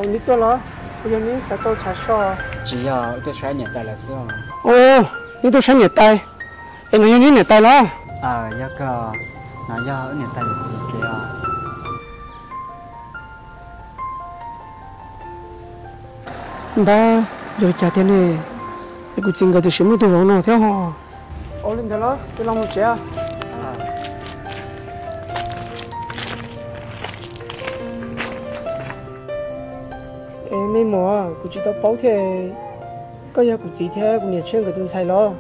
Neb tuaj los? Puas yog neb xav tau chav so? Tsis yog, wb tuaj saib niam tais lawv xwb os. Ua, neb tuaj saib niam tais? Es no yog neb niam tais los? Yog kawg, no yog wb niam tais yawm txiv kev os. Npab, yog li cas tiag ne? Es kuv txiv nkawd tiam sis muaj tus vauv no thiab ho. Ua li ntawd los, peb los mus tsev. Es me muam, kuv tsis tau paub thiab, koj yog kuv txiv thiab kuv niam Tshiab nkawd tus ntxhais los?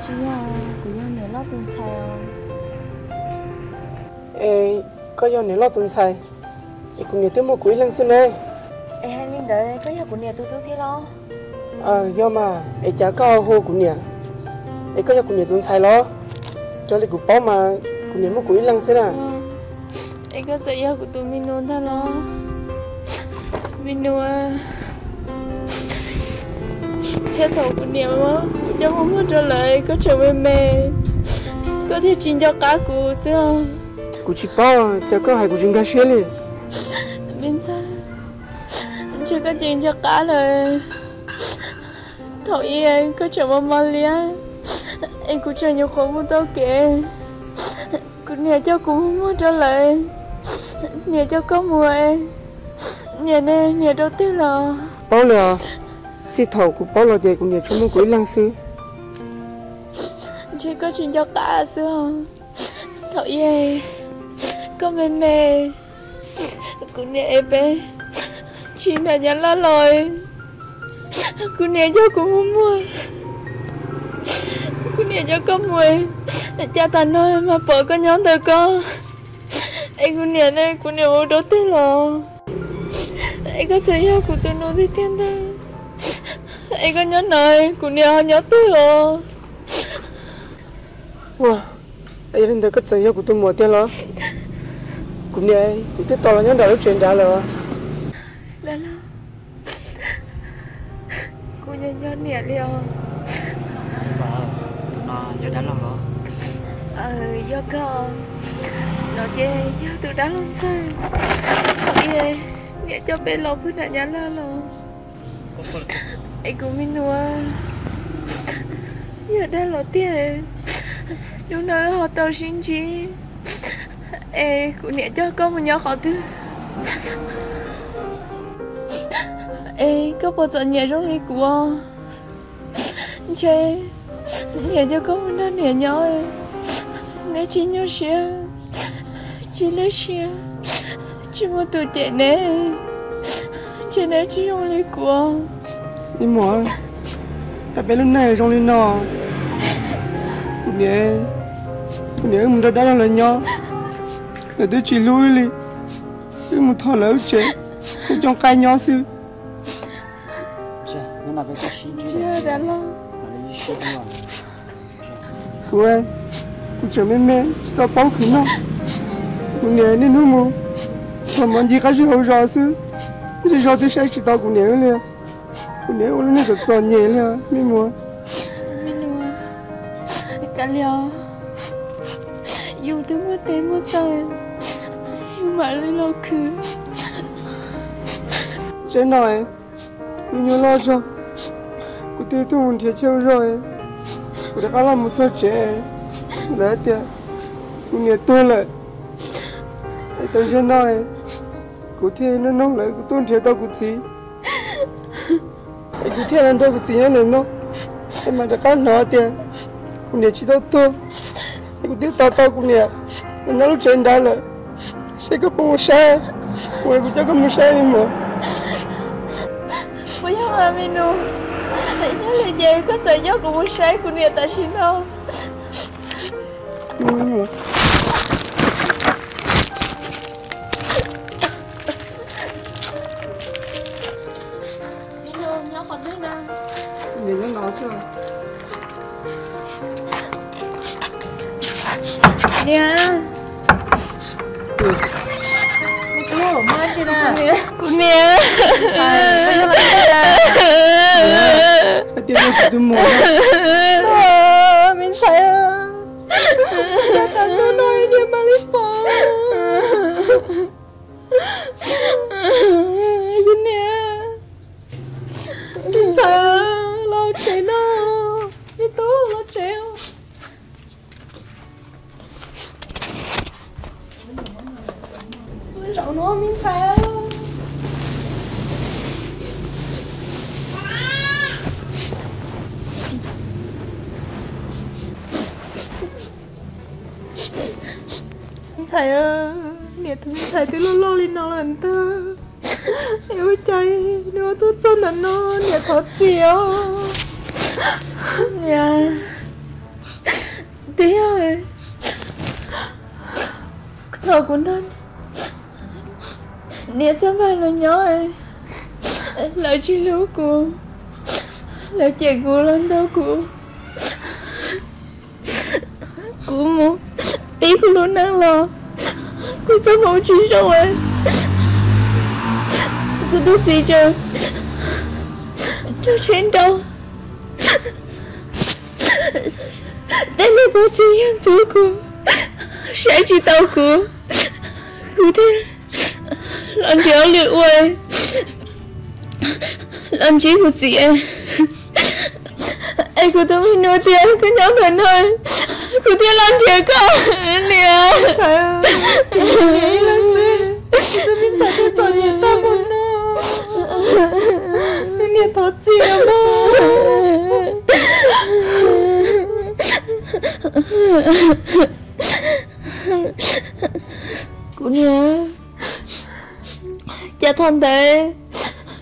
Tsis yog, kuv yog niam loj tus ntxhais os. Es koj yog niam loj tus ntxhais, es kuv niam twb muaj kuv ib leeg xwb ne. Es hais li ntawd koj yog kuv niam tus tub thiab los? Yog mas, es cas koj ho hu kuv niam? Es koj yog kuv niam tus ntxhais los? Raws li kuv paub mas kuv niam muaj kuv ib leeg xwb na. Es koj txawm yog kuv tus me nus ntag los? Me nus, thaum kuv niam muab kuv coj mus muag rau lawv koj tseem me me, koj thiaj tsis nco qab kuv xwb os. Kuv tsis paub, cas koj hais kuv tsis nkag siab li. Me ntxhais, ntshe koj tsis nco qab lawm. Thaum ub koj tseem mos mos liab, es kuv tseem nyuam qhuav mus tau kev. Kuv niam coj kuv mus muag rau lawv, niam coj koj mus es, niam ne, niam rau twg los? Paub li os, txij thaum kuv paub los ces kuv niam tsuas muaj kuv ib leeg xwb. Ntshe koj tsis nco qab xwb os. Thaum ub koj me me, kuv niam es peb tsis nrog nyab laj los, kuv niam coj kuv mus muag, kuv niam coj koj mus, cas tam no mas pom koj nyob ntawm koj. Es kuv niam ne, kuv niam mus rau twg los? Es koj txawm yog kuv tus nus tiag tiag ntag. Es koj nyob no, kuv niam ho nyob twg os? Ua, yog li ntawd koj txawm yog kuv tus muam tiag los? Kuv niam, kuv twb tos los nyob nram lub tsev nrad lawm. Dab laug, kuv nco nco niam li os. Tus no yog dab laug los? Yog kawg, no ces yog tus dab laug ntxawg thaum ub niam coj peb los puag nram nyab laj los. Es kuv me nus, yog dag los tiag, hnub no wb ho tau sib ntsib, es kuv niam coj koj mus nyob qhov twg? Es koj puas txom nyem zoo li kuv? Ntshe niam coj koj mus nrog niam nyob, neb tsis nyuaj siab, tsis lwj siab, tsis muaj tus cem neb, ntshe neb tsis zoo li kuv. Me muam, thaum peb lub neej zoo li no, kuv niam, kuv niam wb mus nrog dab laug lawv nyob, lawv twb tsis hlub wb li, wb mus thov lawv lub tsev, wb coob qaib nyob xwb. Kuv, kuv tseem me me tsis tau paub khwv noj, kuv niam niaj hnub mus thov mov ncig qab zej hauv zos xwb, zej zos twb saib tsis taus kuv niam li. Kuv niam ua lub neej txom txom nyem li os me muam. Me nus, kav liam, yus twb muaj tes muaj taw, yus mam li los khwv. Tsev no, kuv nyuam loj zog, kuv twb tuaj mus nrhiav chaw ua zog, kuv rov qab los mus txog tsev, lawv tias kuv niam tuag lawm. Es tam sim no kuv thiaj nug nug lawv, kuv tuaj nrhiav tau kuv txiv, es kuv thiaj los nrog kuv txiv nyob ntawm no. Es mas rov qab hnov tias kuv niam tsis tau tuag, es kuv twb tos tau kuv niam los nyob lub tsev nrad lawm. Seb koj puas mus saib, kuv, kuv coj koj mus saib me muam. Puas yog mas me nus? Yog li ces koj txawm coj kuv mus saib kuv niam tam sim no. Me nus nyob qhov twg na? Niam nyob no xwb. Niam. Kuv niam. Hais tias yog kuv tus muam. Me ntxhais, cas tau hnub no niam mam li pom. Kuv niam. Ua no me ntxhais. Ntxhais, niam tus me ntxhais twb loj loj li no lawm ntag. Es ua cas nws tuaj txog ntawm no, niam thov txim os. Niam, twb yog thaum kuv nrog niam txoj npag los nyob, lawv tsis hlub kuv, lawv cem kuv los ntaus kuv. Kuv mus pib kuv lub neej los, kuv txoj hmoo tsis zoo, kuv tus txiv tseem raug tsheb nrauj. Tej niag pov txwv yog ntxub kuv, saib tsis taus kuv, kuv thiaj los nrhiav lwm ua, los ntsib kuv txiv. Es kuv tus me nus tias koj nyob ntawm no, kuv thiaj los nrhiav koj, niam. Tus me ntxhais twb txom nyem tag mus no, niam thov txim mog. Kuv niam, cas thaum ntawd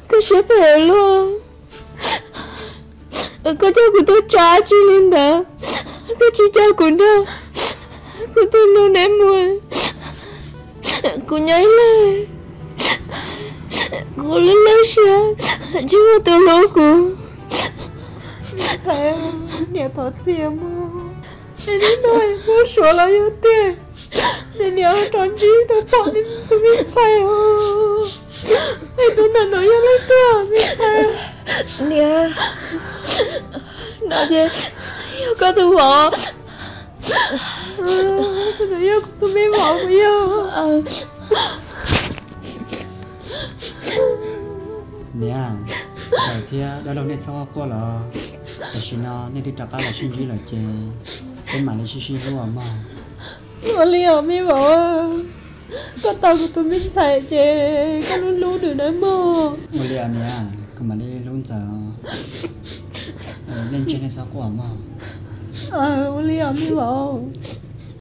koj siab phem luaj, koj coj kuv tuaj tso dab tsi li ntawd, koj tsis coj kuv nrog kuv tus nus neb mus, kuv nyob ib leeg, kuv lub neej siab tsis muaj tus hlub kuv. Ntxhais, niam thov txim mog. Es hnub no muab suav los yog tiag, es niam rov ntsib rau pom tus me ntxhais os. Es tus ntawm no yog leej twg me ntxhais? Niam, no ces yog koj tus vauv. Tus ntawd yog kuv tus me vauv puas yog? Niam, ntxawm thiab dab laug nej txhob quaj quaj los, tam sim no nej twb rov qab los sib ntsib lawm ces peb mam li sib sib hlub os mog. Ua li os me vauv, koj tau kuv tus me ntxhais ces koj hlub hlub nws nawb mog. Ua li os niam, kuv mam li hlub ntxawm. Nej ntsej nej txhob quaj mog. Ua li os me vauv.